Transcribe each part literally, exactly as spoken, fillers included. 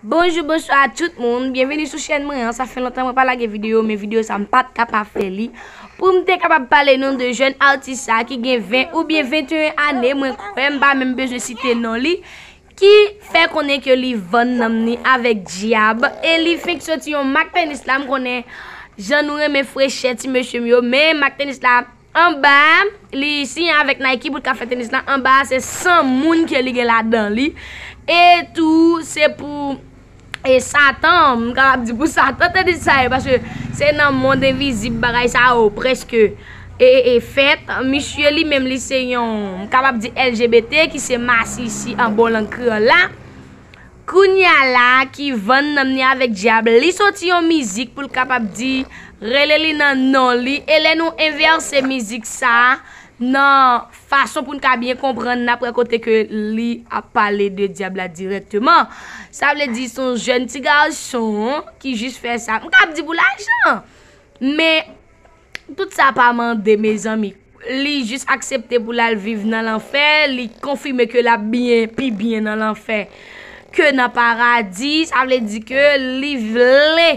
Bonjou, bonswa tout moun. Byenveni sou chèn mwen an. Sa fè lontan mwen pa lage videyo, men videyo sa m pa t kapab fè li. Pou m te kapab pale nou de jèn atis sa ki gen ven oubyen venteyen ane, mwen kwè m pa menm bezwen site non li, ki fè konnen ke li vann nanm ni avèk dyab. E li fenk soti yon mak tenis la, m konnen jan nou renmen frechè ti mesye m yo, men mak tenis la anba, li siyen avèk Nike pou l ka fè tenis la. Anba, se san moun ke li gen ladan li. E tou, se pou, e Satan, m kapab di pou Satan tenis sa ye, paske se nan mond envizib bagay sa yo prèske e, e, e fèt. Misye li menm, li se yon, m kapab di L G B T, ki se masisi an bon lang kreyòl la. Kounya la, ki vann nanm ni avèk dyab, li soti yon mizik pou l kapab di, rele li nan non li. E lè nou envèse mizik sa a, nan fason pou n ka byen konprann, n ap wè kote ke li ap pale de dyab la dirèkteman. Sa vle di, se yon jèn ti gason ki jis fè sa. M kab di pou lajan. Men, tout sa pa mande, mezanmi. Li jis aksepte pou l al viv nan lanfè, li konfime ke l ap byen, pi byen nan lanfè ke nan paradi. Sa vle di ke li vle,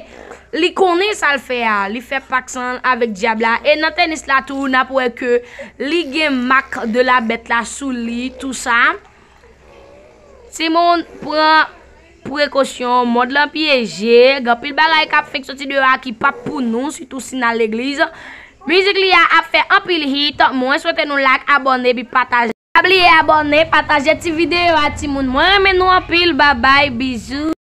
li konnen sa l fè a. Li fè pak sa avèk dyab la. E nan tenis la tou, n ap wè ke li gen mak de la bèt la sou li, tou sa. Timoun, pran prekosyon, mond lan pyeje, gen anpil bagay k ap fenk soti deyò a ki p ap pou nou, sitou si n al legliz. Mizik li a ap fè anpil hit, mwen swete nou like, abòne, epi pataje. Pa bliye abòne, pataje ti videyo a timoun, mwen renmen nou anpil, babay, bizou.